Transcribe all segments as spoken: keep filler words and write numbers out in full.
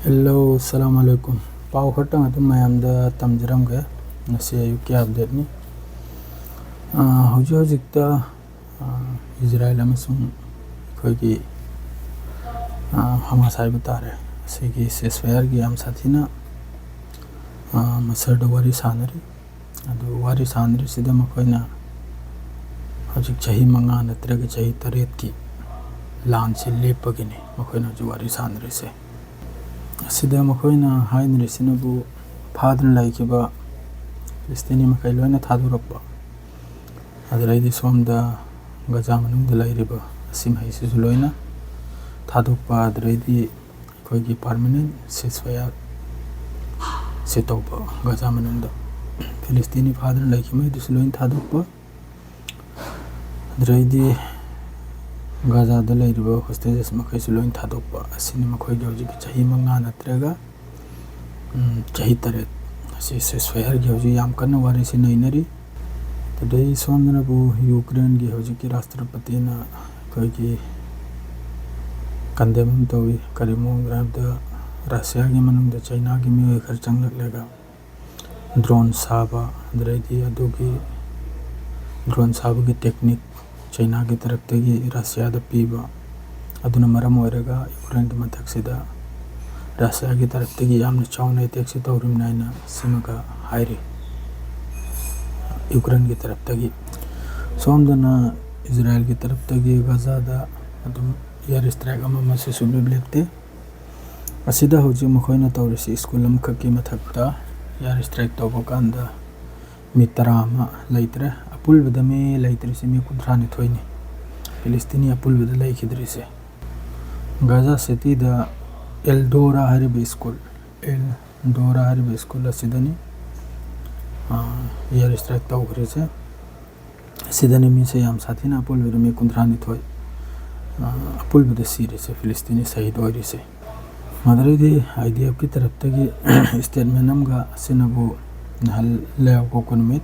Hello, ꯁꯂꯥꯝ ꯑꯂꯩꯀꯨꯝ꯫ ꯄꯥꯎ ꯈꯔꯇꯪ ꯑꯗꯨꯝ ꯃꯌꯥꯝꯗ ꯇꯝꯖꯔꯝꯒꯦ꯫ ꯉꯁꯤ ꯑꯌꯨꯛꯀꯤ ꯑꯞꯗꯦꯠꯅꯤ꯫ ꯑꯥ, ꯍꯧꯖꯤꯛ ꯍꯧꯖꯤꯛꯇ, ꯑꯥ, ꯏꯖꯔꯥꯏꯜ ꯑꯃꯁꯨꯡ ꯑꯩꯈꯣꯏꯒꯤ, ꯑꯥ, ꯍꯃꯥꯁ ꯍꯥꯏꯕ ꯇꯥꯔꯦ, ꯑꯁꯤꯒꯤ ꯁꯤꯁꯐꯥꯌꯔꯒꯤ ꯌꯥꯝ ꯁꯥꯊꯤꯅ, ꯑꯥ, ꯃꯁꯔꯗ ꯋꯥꯔꯤ ꯁꯥꯟꯅꯔꯤ꯫ ꯑꯗꯨ ꯋꯥꯔꯤ ꯁꯥꯟꯅꯔꯤꯁꯤꯗ ꯃꯈꯣꯏꯅ ꯍꯧꯖꯤꯛ ꯆꯍꯤ ꯃꯉꯥ ꯅꯠꯇ꯭ꯔꯒ ꯆꯍꯤ ꯇꯔꯦꯠꯀꯤ ꯂꯥꯟꯁꯤ ꯂꯦꯞꯄꯒꯤꯅꯤ ꯃꯈꯣꯏꯅ ꯍꯧꯖꯤꯛ ꯋꯥꯔꯤ ꯁꯥꯟꯅꯔꯤꯁꯦ꯫ ꯑꯁꯤꯗ ꯃꯈꯣꯏꯅ ꯍꯥꯏꯅꯔꯤꯁꯤꯅꯕꯨ ꯐꯥꯗꯨꯅ ꯂꯩꯈꯤꯕ ꯐꯤꯂꯤꯁꯇꯤꯅꯤ ꯃꯈꯩ ꯂꯣꯏꯅ ꯊꯥꯗꯣꯔꯛꯄ, ꯑꯗꯨꯗꯩꯗꯤ ꯁꯣꯝꯗ ꯒꯖꯥ ꯃꯅꯨꯡꯗ ꯂꯩꯔꯤꯕ ꯑꯁꯤ ꯃꯈꯩꯁꯤꯁꯨ ꯂꯣꯏꯅ ꯊꯥꯗꯣꯛꯄ, ꯑꯗꯨꯗꯩꯗꯤ ꯑꯩꯈꯣꯏꯒꯤ ꯄꯥꯔꯃꯅꯦꯟ ꯁꯤꯁꯐꯥꯌꯔ ꯁꯤ ꯇꯧꯕ, ꯒꯖꯥ ꯃꯅꯨꯡꯗ ꯐꯤꯂꯤꯁꯇꯤꯅꯤ ꯐꯥꯗꯨꯅ ꯂꯩꯈꯤꯕ ꯃꯈꯩꯗꯨꯁꯨ ꯂꯣꯏꯅ ꯊꯥꯗꯣꯛꯄ, ꯑꯗꯨꯗꯩꯗꯤ ꯒꯖꯥꯗ ꯂꯩꯔꯤꯕ ꯍꯣꯁꯇꯦꯖꯦꯁ ꯃꯈꯩꯁꯨ ꯂꯣꯏꯅ ꯊꯥꯗꯣꯛꯄ, ꯑꯁꯤꯅꯤ ꯃꯈꯣꯏꯒꯤ ꯍꯧꯖꯤꯛꯀꯤ ꯆꯍꯤ ꯃꯉꯥ ꯅꯠꯇ꯭ꯔꯒ, ꯎꯝ, ꯆꯍꯤ ꯇꯔꯦꯠ ꯑꯁꯤ ꯁꯤꯁꯐꯥꯌꯔꯒꯤ ꯍꯧꯖꯤꯛ ꯌꯥꯝ ꯀꯟꯅ ꯋꯥꯔꯤꯁꯤ ꯅꯩꯅꯔꯤ꯫ ꯑꯗꯨꯗꯩ ꯁꯣꯝꯗꯅꯕꯨ ꯌꯨꯀ꯭ꯔꯦꯟꯒꯤ ꯍꯧꯖꯤꯛꯀꯤ ꯔꯥꯁꯇ꯭ꯔꯄꯇꯤꯅ ꯑꯩꯈꯣꯏꯒꯤ ꯀꯟꯗꯦꯝ ꯑꯃ ꯇꯧꯏ꯫ ꯀꯔꯤ ꯃꯑꯣꯡꯗ ꯍꯥꯏꯕꯗ, ꯔꯁꯤꯌꯥꯒꯤ ꯃꯅꯨꯡꯗ ꯆꯩꯅꯥꯒꯤ ꯃꯤꯑꯣꯏ ꯈꯔ ꯆꯪꯂꯛꯂꯒ ꯗ꯭ꯔꯣꯟ ꯁꯥꯕ, ꯑꯗꯨꯗꯩꯗꯤ ꯑꯗꯨꯒꯤ ꯗ꯭ꯔꯣꯟ ꯁꯥꯕꯒꯤ ꯇꯦꯛꯅꯤꯛ ꯆꯩꯅꯥꯒꯤ ꯇꯔꯞꯇꯒꯤ ꯔꯁꯤꯌꯥꯗ ꯄꯤꯕ, ꯑꯗꯨꯅ ꯃꯔꯝ ꯑꯣꯏꯔꯒ ꯌꯨꯀ꯭ꯔꯦꯟꯒꯤ ꯃꯊꯛꯁꯤꯗ ꯔꯁꯤꯌꯥꯒꯤ ꯇꯔꯞꯇꯒꯤ ꯌꯥꯝꯅ ꯆꯥꯎꯅ ꯑꯦꯇꯦꯛꯁꯤ ꯇꯧꯔꯤꯕꯅꯤ ꯍꯥꯏꯅ ꯁꯤꯃꯒ ꯍꯥꯏꯔꯤ ꯌꯨꯀ꯭ꯔꯦꯟꯒꯤ ꯇꯔꯞꯇꯒꯤ꯫ ꯁꯣꯝꯗꯅ ꯏꯖꯔꯥꯏꯜꯒꯤ ꯇꯔꯞꯇꯒꯤ ꯒꯖꯥꯗ ꯑꯗꯨꯝ ꯏꯌꯥꯔ ꯏꯁꯇ꯭ꯔꯥꯏꯛ ꯑꯃ ꯑꯃꯁꯨ ꯁꯨꯡꯂꯦꯞ ꯂꯦꯞꯇꯦ꯫ ꯑꯁꯤꯗ ꯍꯧꯖꯤꯛ ꯃꯈꯣꯏꯅ ꯇꯧꯔꯤꯁꯤ ꯁ꯭ꯀꯨꯜ ꯑꯃꯈꯛꯀꯤ ꯃꯊꯛꯇ ꯏꯌꯥꯔ ꯏꯁꯇ꯭ꯔꯥꯏꯛ ꯇꯧꯕ ꯀꯥꯟꯗ ꯃꯤ ꯇꯔꯥ ꯑꯃ ꯂꯩꯇ꯭ꯔꯦ꯫ ꯑꯄꯨꯟꯕꯗ ꯃꯤ ꯂꯩꯇ꯭ꯔꯤꯁꯤ ꯃꯤ ꯀꯨꯟꯊ꯭ꯔꯥ ꯅꯤꯊꯣꯏꯅꯤ꯫ ꯐꯤꯂꯤꯁꯇꯤꯅꯤ ꯑꯄꯨꯟꯕꯗ ꯂꯩꯈꯤꯗ꯭ꯔꯤꯁꯦ꯫ ꯒꯥꯖꯥ ꯁꯤꯇꯤꯗ ꯑꯦꯜꯗꯣꯔꯥ ꯍꯥꯏꯔꯤꯕ ꯁ꯭ꯀꯨꯜ, ꯑꯦꯜꯗꯣꯔꯥ ꯍꯥꯏꯔꯤꯕ ꯁ꯭ꯀꯨꯜ ꯑꯁꯤꯗꯅꯤ, ꯑꯥ, ꯏꯌꯥꯔ ꯏꯁꯇ꯭ꯔꯥꯏꯛ ꯇꯧꯈ꯭ꯔꯤꯁꯦ꯫ ꯑꯁꯤꯗꯅꯤ ꯃꯤꯁꯦ ꯌꯥꯝ ꯁꯥꯊꯤꯅ ꯑꯄꯨꯟꯕꯗ ꯃꯤ ꯀꯨꯟꯊ꯭ꯔꯥ ꯅꯤꯊꯣꯏ, ꯑꯥ, ꯑꯄꯨꯟꯕꯗ ꯁꯤꯔꯤꯁꯦ, ꯐꯤꯂꯤꯁꯇꯤꯅꯤ ꯁꯍꯤꯗ ꯑꯣꯏꯔꯤꯁꯦ꯫ ꯑꯗꯨꯗꯩꯗꯤ ꯑꯥꯏ ꯗꯤ ꯑꯦꯐꯀꯤ ꯇꯔꯞꯇꯒꯤ ꯏꯁꯇꯦꯠꯃꯦꯟ ꯑꯃꯒ ꯑꯁꯤꯅꯕꯨ ꯅꯍꯥꯟ ꯂꯩꯕꯥꯛꯄꯣꯛꯄ ꯅꯨꯃꯤꯠ,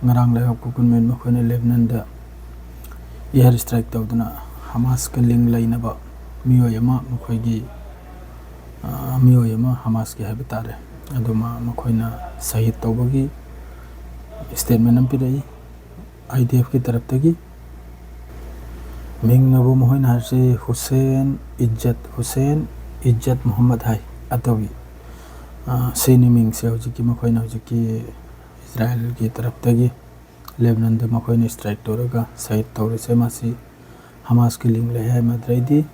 ꯉꯔꯥꯡ ꯂꯩꯕꯥꯛꯄꯣꯛꯄ ꯅꯨꯃꯤꯠ ꯃꯈꯣꯏꯅ ꯂꯦꯕꯅꯟꯗ ꯏꯌꯥꯔ ꯏꯁꯇ꯭ꯔꯥꯏꯛ ꯇꯧꯗꯨꯅ ꯍꯃꯥꯁꯀ ꯂꯤꯡ ꯂꯩꯅꯕ ꯃꯤꯑꯣꯏ ꯑꯃ ꯃꯈꯣꯏꯒꯤ ꯑ, ꯃꯤꯑꯣꯏ ꯑꯃ ꯍꯃꯥꯁꯀꯤ ꯍꯥꯏꯕ ꯇꯥꯔꯦ, ꯑꯗꯨꯃ ꯃꯈꯣꯏꯅ ꯁꯍꯤꯗ ꯇꯧꯕꯒꯤ ꯁ꯭ꯇꯦꯠꯃꯦꯟ ꯑꯃ ꯄꯤꯔꯛꯏ ꯑꯥꯏ ꯗꯤ ꯑꯦꯐꯀꯤ ꯇꯔꯞꯇꯒꯤ꯫ ꯃꯤꯡꯅꯕꯨ ꯃꯈꯣꯏꯅ ꯍꯥꯏꯔꯤꯁꯤ ꯍꯨꯁꯦꯟ ꯏꯖꯠ, ꯍꯨꯁꯦꯟ ꯏꯖꯠ ꯃꯨꯍꯝꯃꯗ ꯍꯥꯏ, ꯑꯇꯧꯕꯤ꯫ ꯑ, ꯁꯤꯅꯤ ꯃꯤꯡꯁꯦ ꯍꯧꯖꯤꯛꯀꯤ, ꯃꯈꯣꯏꯅ ꯍꯧꯖꯤꯛꯀꯤ ꯏꯖꯔꯥꯌꯦꯜꯒꯤ ꯇꯔꯞꯇꯒꯤ ꯂꯦꯕꯅꯟꯗ ꯃꯈꯣꯏꯅ ꯁ꯭ꯇ꯭ꯔꯥꯏꯛ ꯇꯧꯔꯒ ꯁꯍꯤꯗ ꯇꯧꯔꯤꯁꯦ꯫ ꯃꯁꯤ ꯍꯃꯥꯁꯀꯤ ꯂꯤꯡ ꯂꯩ ꯍꯥꯏ꯫ ꯃꯗ꯭ꯔꯩꯗꯤ,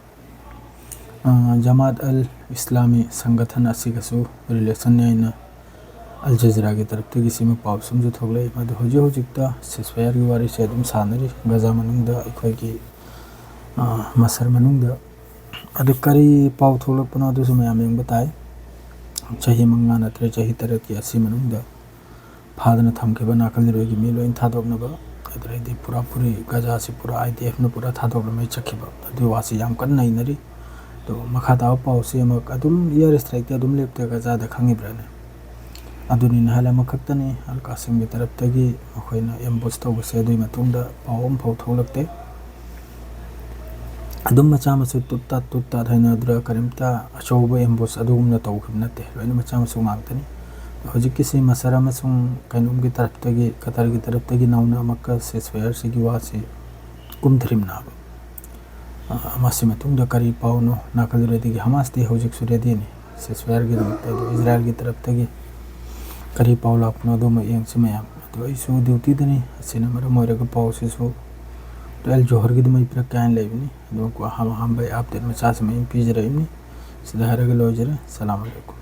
ꯑ, ꯖꯃꯥꯠ ꯑꯜ ꯏꯁꯂꯥꯃꯤ ꯁꯪꯒꯊꯟ ꯑꯁꯤꯒꯁꯨ ꯔꯤꯂꯦꯁꯟꯅꯤ ꯍꯥꯏꯅ ꯑꯜ ꯖꯖꯤꯔꯥꯒꯤ ꯇꯔꯞꯇꯒꯤ ꯁꯤꯃ ꯄꯥꯎ ꯁꯨꯝꯁꯨ ꯊꯣꯛꯂꯛꯏ꯫ ꯃꯗꯨ ꯍꯧꯖꯤꯛ ꯍꯧꯖꯤꯛꯇ ꯁꯤꯁꯐꯥꯌꯔꯒꯤ ꯋꯥꯔꯤꯁꯦ ꯑꯗꯨꯝ ꯁꯥꯟꯅꯔꯤ꯫ ꯒꯖꯥ ꯃꯅꯨꯡꯗ ꯑꯩꯈꯣꯏꯒꯤ, ꯑ, ꯃꯁꯔ ꯃꯅꯨꯡꯗ꯫ ꯑꯗꯨ ꯀꯔꯤ ꯄꯥꯎ ꯊꯣꯛꯂꯛꯄꯅꯣ ꯑꯗꯨꯁꯨ ꯃꯌꯥꯝ ꯌꯦꯡꯕ ꯇꯥꯏ꯫ ꯆꯍꯤ ꯃꯉꯥ ꯅꯠꯇ꯭ꯔꯦ, ꯆꯍꯤ ꯇꯔꯦꯠꯀꯤ ꯑꯁꯤ ꯃꯅꯨꯡꯗ ꯐꯥꯗꯅ ꯊꯝꯈꯤꯕ ꯅꯥꯀꯜ ꯏꯔꯣꯏꯒꯤ ꯃꯤ ꯂꯣꯏ ꯊꯥꯗꯣꯛꯅꯕ, ꯑꯗꯨꯗꯩꯗꯤ ꯄꯨꯔꯥ ꯄꯨꯔꯤ ꯒꯖꯥꯁꯤ ꯄꯨꯔꯥ ꯑꯥꯏ ꯗꯤ ꯑꯦꯐꯅ ꯄꯨꯔꯥ ꯊꯥꯗꯣꯛꯂꯝꯃꯦ ꯆꯠꯈꯤꯕ꯫ ꯑꯗꯨꯒꯤ ꯋꯥꯁꯤ ꯌꯥꯝ ꯀꯟꯅ ꯅꯩꯅꯔꯤ꯫ ꯑꯗꯣ ꯃꯈꯥ ꯇꯥꯕ ꯄꯥꯎꯁꯤ ꯑꯃꯨꯛ ꯑꯗꯨꯝ ꯏꯌꯔ ꯁ꯭ꯇ꯭ꯔꯥꯏꯛꯇꯤ ꯑꯗꯨꯝ ꯂꯦꯞꯇꯦ ꯒꯖꯥꯗ, ꯈꯪꯉꯤꯕ꯭ꯔꯥꯅꯦ? ꯑꯗꯨꯅꯤ ꯅꯍꯥꯟ ꯑꯃꯈꯛꯇꯅꯤ ꯑꯜ ꯀꯥꯁꯤꯝꯒꯤ ꯇꯔꯞꯇꯒꯤ ꯃꯈꯣꯏꯅ ꯑꯦꯝꯕꯨꯁ ꯇꯧꯕꯁꯦ꯫ ꯑꯗꯨꯒꯤ ꯃꯇꯨꯡꯗ ꯄꯥꯎ ꯑꯃꯐꯥꯎ ꯊꯣꯛꯂꯛꯇꯦ꯫ ꯑꯗꯨꯝ ꯃꯆꯥ ꯃꯁꯨ ꯇꯨꯠ ꯇꯥꯠ ꯇꯨꯠ ꯇꯥꯠ ꯍꯥꯏꯅꯗꯨꯅ ꯀꯔꯤꯝꯇ ꯑꯆꯧꯕ ꯑꯦꯝꯕꯨꯁ ꯑꯗꯨꯒꯨꯝꯅ ꯇꯧꯈꯤꯕ ꯅꯠꯇꯦ, ꯂꯣꯏꯅ ꯃꯆꯥ ꯃꯁꯨ ꯉꯥꯛꯇꯅꯤ꯫ ꯍꯧꯖꯤꯛꯀꯤꯁꯤ ꯃꯁꯔ ꯑꯃꯁꯨꯡ ꯀꯩꯅꯣꯝꯒꯤ ꯇꯔꯞꯇꯒꯤ, ꯀꯇꯔꯒꯤ ꯇꯔꯞꯇꯒꯤ ꯅꯧꯅ ꯑꯃꯨꯛꯀ ꯁꯤꯁꯐꯥꯌꯔꯁꯤꯒꯤ ꯋꯥꯁꯤ ꯀꯨꯝꯊꯔꯤꯕꯅꯦꯕ꯫ ꯑ, ꯃꯁꯤ ꯃꯇꯨꯡꯗ ꯀꯔꯤ ꯄꯥꯎꯅꯣ? ꯅꯥꯀꯜ ꯔꯦꯗꯤꯒꯤ ꯍꯃꯥꯁꯇꯤ ꯍꯧꯖꯤꯛꯁꯨ ꯔꯦꯗꯤꯅꯤ ꯁꯤꯁꯐꯥꯌꯔꯒꯤꯗꯃꯛꯇ, ꯑꯗꯨ ꯏꯖꯔꯥꯌꯦꯜꯒꯤ ꯇꯔꯞꯇꯒꯤ ꯀꯔꯤ ꯄꯥꯎ ꯂꯥꯛꯄꯅꯣ ꯑꯗꯨꯃꯛ ꯌꯦꯡꯁꯤ ꯃꯌꯥꯝ꯫ ꯑꯗꯣ ꯑꯩꯁꯨ ꯗ꯭ꯌꯨꯇꯤꯗꯅꯤ, ꯑꯁꯤꯅ ꯃꯔꯝ ꯑꯣꯏꯔꯒ ꯄꯥꯎꯁꯤꯁꯨ ꯑꯦꯜ ꯖꯣꯍꯔꯒꯤꯗꯃꯛ ꯄꯤꯔꯛꯀꯦ ꯍꯥꯏꯅ ꯂꯩꯕꯅꯤ꯫ ꯑꯗꯨꯒ ꯑꯍꯥꯟꯕ ꯑꯍꯥꯟꯕ ꯑꯩ ꯑꯞꯗꯦꯠ ꯃꯆꯥꯁꯤꯃ ꯑꯩꯅ ꯄꯤꯖꯔꯛꯏꯕꯅꯤ꯫ ꯁꯤꯗ ꯍꯥꯏꯔꯒ ꯂꯣꯏꯖꯔꯦ꯫ ꯁꯂꯥꯝ ꯑꯂꯩꯀꯨꯝ꯫